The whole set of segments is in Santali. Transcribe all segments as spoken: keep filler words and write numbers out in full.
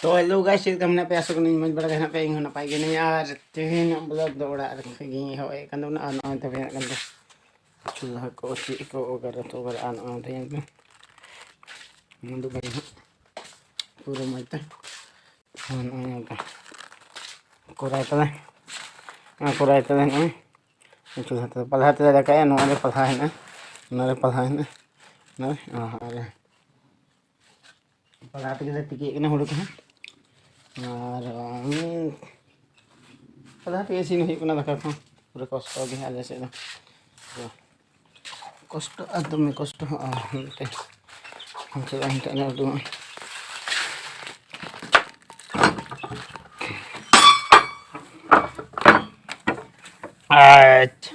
ᱛᱚ hello guys, ᱪᱮᱫ ᱞᱮᱠᱟ ᱢᱮᱱᱟᱜ ᱯᱮᱭᱟ? ᱟᱥᱟ ᱠᱚᱨᱮ ᱢᱚᱡᱽ ᱵᱟᱲᱟ ᱜᱮ ᱦᱮᱱᱟᱜ ᱯᱮᱭᱟ᱾ ᱤᱧ ᱦᱚᱸ ᱱᱟᱯᱟᱭ ᱜᱮ ᱦᱮᱱᱟᱹᱧᱟ᱾ ᱟᱨ ᱛᱮᱦᱮᱧᱟᱜ vlog ᱫᱚ ᱚᱲᱟᱜ ᱨᱮ ᱜᱤᱧ ᱮᱦᱚᱵ ᱮᱫ ᱠᱟᱱ ᱛᱟᱵᱚᱱᱟ᱾ ᱟᱨ ᱱᱚᱜᱼᱚᱭ ᱛᱚ ᱵᱮᱱᱟᱜ ᱠᱟᱱ ᱛᱮ ᱪᱩᱞᱦᱟᱹ ᱠᱚ, ᱪᱮᱫ ᱠᱚ, ᱚᱠᱟᱨᱮ ᱛᱚ ᱚᱠᱟᱨᱮ, ᱟᱨ ᱱᱚᱜᱼᱚᱭ ᱛᱚ ᱧᱮᱞ ᱯᱮ, ᱩᱫᱩᱜ ᱵᱟᱲᱟᱭ ᱦᱟᱸᱜ ᱯᱩᱨᱟᱹ ᱢᱚᱡᱽ ᱛᱮ᱾ ᱟᱨ ᱱᱚᱜᱼᱚᱭ ᱧᱮᱞ ᱯᱮ, ᱠᱚᱨᱟᱭ ᱛᱟᱞᱮ, ᱱᱚᱣᱟ ᱠᱚᱨᱟᱭ ᱛᱟᱞᱮ ᱱᱚᱜᱼᱚᱭ ᱪᱩᱞᱦᱟᱹ ᱛᱮ, ᱯᱟᱞᱦᱟ ᱛᱮᱞᱮ ᱫᱟᱠᱟᱭᱟ᱾ ᱱᱚᱣᱟ ᱨᱮ ᱯᱟᱞᱦᱟ ᱦᱮᱱᱟᱜᱼᱟ, ᱱᱚᱣᱟ ᱨᱮ ᱯᱟᱞᱦᱟ ᱦᱮᱱᱟᱜᱼᱟ, ᱱᱚᱣᱟ ᱨᱮ, ᱟᱨ ᱯᱟᱞᱦᱟ ᱛᱮᱜᱮ ᱞᱮ ᱛᱤᱠᱤᱭᱮᱫ ᱠᱟᱱᱟ ᱦᱩᱲᱩ ᱠᱚᱦᱚᱸ᱾ ᱟᱨ, ᱩᱸ, ᱯᱟᱞᱦᱟ ᱛᱮᱜᱮ ᱤᱥᱤᱱ ᱦᱩᱭᱩᱜ ᱠᱟᱱᱟ ᱫᱟᱠᱟ ᱠᱚᱦᱚᱸ᱾ ᱯᱩᱨᱟᱹ ᱠᱚᱥᱴᱚ ᱜᱮ ᱟᱞᱮ ᱥᱮᱫ ᱫᱚ᱾ ᱛᱚ, ᱠᱚᱥᱴᱚ ᱟᱨ ᱫᱚᱢᱮ ᱠᱚᱥᱴᱚ ᱦᱚᱸ᱾ ᱟᱨ ᱱᱚᱛᱮ ᱪᱟᱞᱟᱜ ᱱᱤᱛᱚᱜ ᱞᱮ ᱩᱰᱩᱝᱚᱜᱼᱟ᱾ ᱟᱪᱪᱷᱟ᱾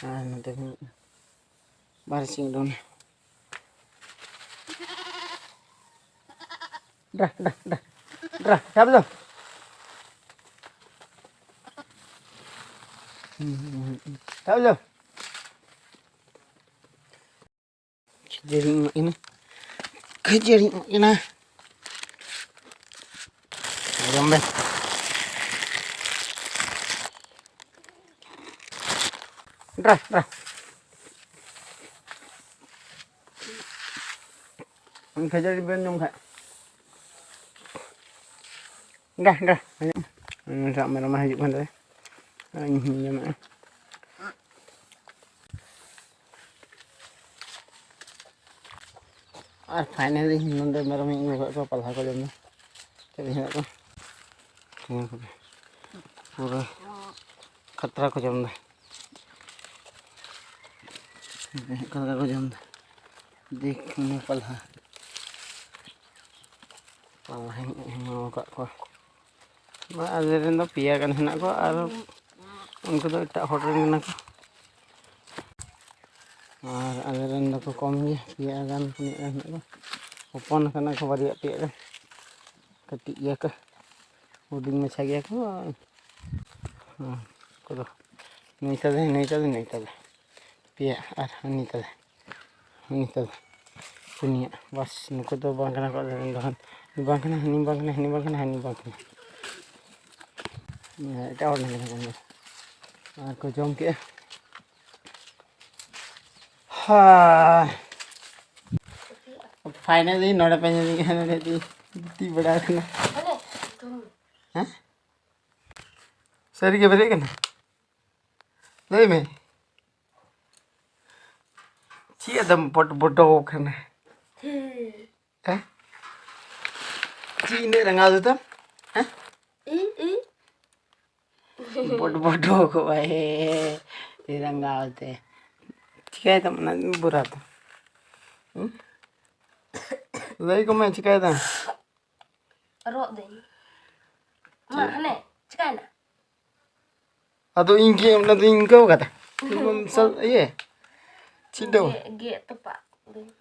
ᱟᱨ ᱱᱚᱛᱮ ᱠᱷᱚᱱ ᱵᱟᱦᱨᱮ ᱥᱮᱫ ᱩᱰᱩᱝ ᱱᱟ᱾ ᱰᱨᱟ, ᱰᱨᱟ, ᱰᱨᱟ, ᱰᱨᱟ, ᱥᱟᱵ ᱫᱚ᱾ ᱥᱟᱵ ᱫᱚ᱾ ᱠᱷᱟᱹᱡᱟᱹᱲᱤᱧ ᱮᱢᱟᱜ ᱠᱤᱱᱟ᱾ ᱠᱷᱟᱹᱡᱟᱹᱲᱤᱧ ᱮᱢᱟᱜ ᱠᱤᱱᱟ᱾ ᱡᱚᱢ ᱵᱮᱱ᱾ ᱰᱨᱟ, ᱰᱨᱟ᱾ ᱠᱷᱟᱹᱡᱟᱹᱲᱤ ᱵᱮᱱ ᱡᱚᱢ ᱠᱷᱟᱡ᱾ ᱰᱨᱟ, ᱰᱨᱟ᱾ ᱱᱤᱛᱚᱜ ᱢᱮᱨᱚᱢᱮ ᱦᱤᱡᱩᱜ ᱠᱟᱱ ᱛᱟᱞᱮ᱾ ᱤᱧ ᱦᱚᱧ ᱡᱚᱢᱮᱫᱼᱟ᱾ ᱟᱨ finally ᱱᱚᱰᱮ ᱢᱮᱨᱚᱢᱤᱧ ᱟᱹᱜᱩ ᱟᱠᱟᱫ ᱠᱚᱣᱟ, ᱯᱟᱞᱦᱟ ᱠᱚ ᱡᱚᱢ ᱮᱫᱟ᱾ ᱪᱮᱫ ᱤᱧ ᱢᱮᱱᱟᱜ ᱠᱚᱣᱟ? ᱱᱤᱭᱟᱹ ᱠᱚᱜᱮ᱾ ᱯᱩᱨᱟᱹ ᱠᱷᱟᱛᱨᱟ ᱠᱚ ᱡᱚᱢ ᱮᱫᱟ᱾ ᱚᱠᱟ ᱞᱮᱠᱟ ᱠᱚ ᱡᱚᱢ ᱮᱫᱟ᱾ ᱫᱮᱠᱷ, ᱱᱤᱭᱟᱹ ᱯᱟᱞᱦᱟ᱾ ᱯᱟᱞᱦᱟᱧ ᱮᱢᱟᱣ ᱟᱠᱟᱫ ᱠᱚᱣᱟ᱾ ᱵᱟ, ᱟᱞᱮ ᱨᱮᱱ ᱫᱚ ᱯᱮᱭᱟ ᱜᱟᱱ ᱦᱮᱱᱟᱜ ᱠᱚᱣᱟ ᱟᱨ ᱩᱱᱠᱩ ᱫᱚ ᱮᱴᱟᱜ ᱦᱚᱲ ᱨᱮᱱ ᱠᱟᱱᱟ ᱠᱚ᱾ ᱟᱨ ᱟᱞᱮ ᱨᱮᱱ ᱫᱚᱠᱚ ᱠᱚᱢ ᱜᱮᱭᱟ, ᱯᱮᱭᱟ ᱜᱟᱱ, ᱯᱩᱱᱭᱟᱹ ᱜᱟᱱ ᱦᱮᱱᱟᱜ ᱠᱚᱣᱟ᱾ ᱦᱚᱯᱚᱱ ᱠᱟᱱᱟ ᱠᱚ ᱵᱟᱨᱭᱟ ᱯᱮᱭᱟ ᱜᱟᱱ, ᱠᱟᱹᱴᱤᱡ ᱜᱮᱭᱟ ᱠᱚ, ᱦᱩᱰᱤᱧ ᱢᱟᱪᱷᱟ ᱜᱮᱭᱟ ᱠᱚ᱾ ᱦᱮᱸ, ᱩᱱᱠᱩ ᱫᱚ ᱱᱩᱭ ᱛᱟᱞᱮ, ᱱᱩᱭ ᱛᱟᱞᱮ, ᱱᱩᱭ ᱛᱟᱞᱮ, ᱯᱮᱭᱟ, ᱟᱨ ᱦᱟᱹᱱᱤ ᱛᱟᱞᱮ, ᱦᱟᱹᱱᱤ ᱛᱟᱞᱮ᱾ ᱯᱩᱱᱭᱟᱹ᱾ ᱵᱟᱥ, ᱱᱩᱠᱩ ᱫᱚ ᱵᱟᱝ ᱠᱟᱱᱟ ᱠᱚ, ᱟᱞᱮ ᱨᱮᱱ ᱫᱚ ᱦᱟᱱ-, ᱱᱩᱭ ᱵᱟᱝ ᱠᱟᱱᱟ, ᱦᱟᱹᱱᱤ ᱵᱟᱝ ᱠᱟᱱᱟ, ᱦᱟᱹᱱᱤ ᱵᱟᱝ ᱠᱟᱱᱟ, ᱦᱟᱹᱱᱤ ᱵᱟᱝ ᱠᱟᱱᱟ᱾ ᱦᱮᱸ, ᱮᱴᱟᱜ ᱦᱚᱲ ᱢᱮᱱᱟᱜ ᱠᱚᱣᱟ᱾ ᱟᱨ ᱠᱚ ᱡᱚᱢ ᱠᱮᱜᱼᱟ᱾ ᱦᱟᱭ᱾ Finally ᱱᱚᱰᱮ ᱯᱮ ᱧᱮᱞ ᱠᱟᱱᱟ, ᱱᱚᱰᱮ ᱛᱤ, ᱛᱤ ᱵᱟᱲᱟ ᱠᱟᱱᱟ᱾ ᱦᱮᱸ? ᱥᱟᱹᱨᱤ ᱜᱮ ᱵᱮᱨᱮᱫ ᱠᱟᱱᱟ? ᱞᱟᱹᱭ ᱢᱮ᱾ ᱪᱮᱫ ᱟᱫᱚᱢ ᱵᱚᱰ ᱵᱚᱰᱚ ᱠᱟᱱᱟ? ᱦᱮᱸ᱾ ᱦᱮᱸ? ᱪᱮᱫ ᱤᱱᱟᱹᱜ ᱨᱟᱸᱜᱟᱣ ᱫᱚ ᱛᱟᱢ? ᱦᱮᱸ? ᱤᱧ, ᱤᱧ᱾ ᱵᱚᱰ ᱵᱚᱰᱚ ᱠᱚᱜᱼᱟᱭ᱾ ᱨᱟᱸᱜᱟᱣ ᱛᱮ᱾ ᱪᱤᱠᱟᱹᱭ ᱛᱟᱢ ᱚᱱᱟ ᱵᱚᱨᱟ ᱫᱚ? ᱦᱩᱸ? ᱞᱟᱹᱭ ᱠᱚᱢᱮ, ᱪᱤᱠᱟᱹᱭ ᱫᱟᱢ? ᱨᱚᱜ ᱫᱟᱹᱧ᱾ ᱢᱟ, ᱪᱮᱫ? ᱦᱟᱱᱮ, ᱪᱤᱠᱟᱹᱭᱮᱱᱟ? ᱟᱫᱚ ᱤᱧ ᱜᱮ ᱚᱱᱟ ᱫᱚᱧ ᱤᱱᱠᱟᱹᱣ ᱠᱟᱫᱟ᱾ ᱤᱭᱟᱹ, ᱪᱤᱰᱟᱹᱣ᱾ ᱜᱮᱫ, ᱜᱮᱫ ᱛᱚᱯᱟᱜ ᱫᱟᱹᱧ᱾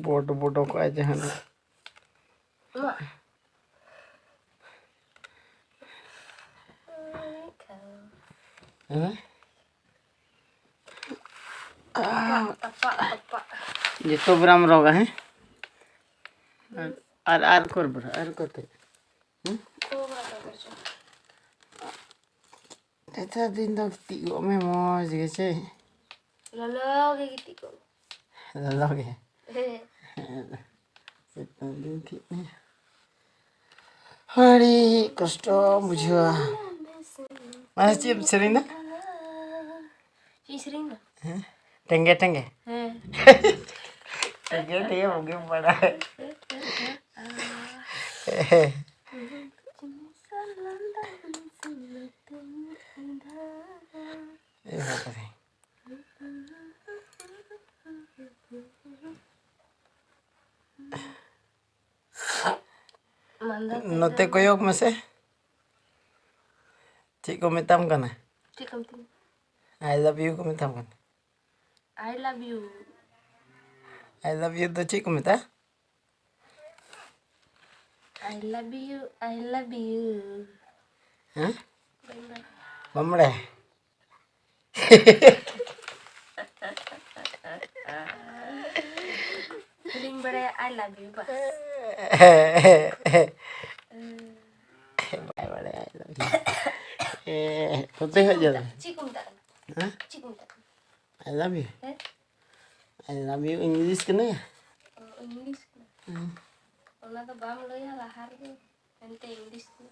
ᱵᱚᱰ ᱵᱚᱰᱚ ᱠᱚᱜᱼᱟᱭ ᱡᱟᱦᱟᱱᱟᱜ᱾ ᱢᱟ᱾ ᱦᱮᱸ? ᱛᱚᱯᱟᱜ, ᱛᱚᱯᱟᱜ, ᱛᱚᱯᱟᱜ᱾ ᱡᱚᱛᱚ ᱵᱚᱨᱟᱢ ᱨᱚᱜᱟ, ᱦᱮᱸ? ᱟᱨ, ᱟᱨ ᱩᱠᱩᱨ ᱵᱚᱨᱟ, ᱟᱨ ᱩᱠᱩᱨ ᱛᱮ᱾ ᱦᱮᱸ? ᱱᱮᱛᱟᱨ ᱫᱤᱱ ᱫᱚ ᱜᱤᱛᱤᱡ ᱠᱚᱜ ᱢᱮ ᱢᱚᱡᱽ ᱜᱮ, ᱪᱮ? ᱞᱚᱞᱚ ᱜᱮ ᱜᱤᱛᱤᱡ ᱠᱚᱜ ᱢᱮ᱾ ᱞᱚᱞᱚ ᱜᱮ? ᱦᱮᱸ᱾ ᱥᱤᱛᱩᱝ ᱫᱤᱱ ᱴᱷᱤᱠ ᱜᱮ᱾ ᱟᱹᱰᱤ ᱠᱚᱥᱴᱚ ᱵᱩᱡᱷᱟᱹᱣᱟ᱾ ᱢᱟᱱᱮ ᱪᱮᱫ ᱮᱢ ᱥᱮᱨᱮᱧ ᱫᱟ? ᱪᱮᱫ ᱤᱧ ᱥᱮᱨᱮᱧ ᱫᱟ? ᱦᱮᱸ? ᱴᱮᱸᱜᱮ ᱴᱮᱸᱜᱮ? ᱦᱮᱸ᱾ ᱴᱮᱸᱜᱮ ᱴᱮᱸᱜᱮ ᱵᱩᱜᱤᱢ ᱵᱟᱲᱟᱭ᱾ ᱮ ᱵᱟᱵᱟ ᱨᱮ᱾ ᱢᱟᱞᱫᱟ ᱛᱮ ᱱᱚᱛᱮ ᱫᱚ ᱠᱚᱭᱚᱜ ᱢᱮᱥᱮ᱾ ᱪᱮᱫ ᱠᱚ ᱢᱮᱛᱟᱢ ᱠᱟᱱᱟ? ᱪᱮᱫ ᱠᱚ ᱢᱮᱛᱟᱹᱧ? I love you ᱠᱚ ᱢᱮᱛᱟᱢ ᱠᱟᱱᱟ᱾ I love you. I love you ᱫᱚ ᱪᱮᱫ ᱠᱚ ᱢᱮᱛᱟᱜᱼᱟ? I love you, I love you. ᱦᱮᱸ? ᱵᱟᱹᱧ ᱵᱟᱲᱟᱭᱟ᱾ ᱵᱟᱢ ᱵᱟᱲᱟᱭᱟ? ᱤᱧ ᱵᱟᱲᱟᱭᱟ I love you ᱵᱟᱥ᱾ ᱵᱟᱭ ᱵᱟᱲᱟᱭᱟ I love you. ᱮ, ᱠᱚᱛᱮ ᱦᱮᱡ ᱡᱟᱫᱟ? ᱪᱮᱫ ᱠᱚ ᱢᱮᱛᱟᱜ ᱠᱟᱱᱟ? ᱦᱮᱸ? ᱪᱮᱫ ᱠᱚ ᱢᱮᱛᱟᱜ ᱠᱟᱱᱟ? I love you. ᱦᱮᱸ? I love you English ᱠᱟᱱᱟ? ᱚ, English ᱠᱟᱱᱟ᱾ ᱦᱮᱸ. ᱚᱱᱟ ᱫᱚ ᱵᱟᱢ ᱞᱟᱹᱭᱟ ᱞᱟᱦᱟ ᱨᱮᱜᱮ, ᱮᱱᱛᱮ English ᱠᱟᱱᱟ᱾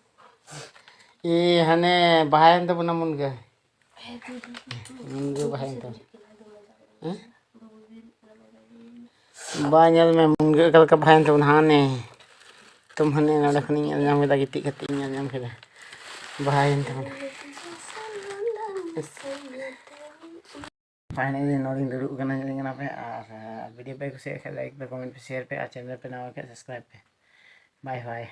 ᱮ, ᱦᱟᱱᱮ ᱵᱟᱦᱟᱭᱮᱱ ᱛᱟᱵᱚᱱᱟ ᱢᱩᱱᱜᱟᱹ᱾ ᱦᱮᱸ, ᱫᱩ, ᱫᱩ, ᱫᱩ, ᱫᱩ᱾ ᱢᱩᱱᱜᱟᱹ ᱵᱟᱦᱟᱭᱮᱱ ᱛᱟᱵᱚᱱᱟ᱾ ᱦᱮᱸ? ᱵᱟ, ᱧᱮᱞ ᱢᱮ, ᱢᱩᱱᱜᱟᱹ ᱚᱠᱟ ᱞᱮᱠᱟ ᱵᱟᱦᱟᱭᱮᱱ ᱛᱟᱵᱚᱱᱟ, ᱦᱟᱱᱮ᱾ ᱛᱚᱢ ᱦᱟᱱᱮ ᱱᱚᱰᱮ ᱠᱷᱚᱱᱤᱧ ᱧᱮᱞ ᱧᱟᱢ ᱠᱮᱫᱟ, ᱜᱤᱛᱤᱡ ᱠᱟᱛᱮ ᱤᱧ ᱧᱮᱞ ᱧᱟᱢ ᱠᱮᱫᱟ᱾ ᱵᱟᱦᱟᱭᱮᱱ ᱛᱟᱵᱚᱱᱟ᱾ Finally, ᱱᱚᱰᱮᱧ ᱫᱩᱲᱩᱵ ᱠᱟᱱᱟ, ᱧᱮᱞᱤᱧ ᱠᱟᱱᱟ ᱯᱮ᱾ ᱟᱨ, ᱟᱨ video ᱯᱮ ᱠᱩᱥᱤᱭᱟᱜ ᱠᱷᱟᱡ, like ᱯᱮ, comment ᱯᱮ, share ᱯᱮ, ᱟᱨ channel ᱯᱮ ᱱᱟᱣᱟ ᱠᱷᱟᱡ, subscribe ᱯᱮ᱾ Bye bye.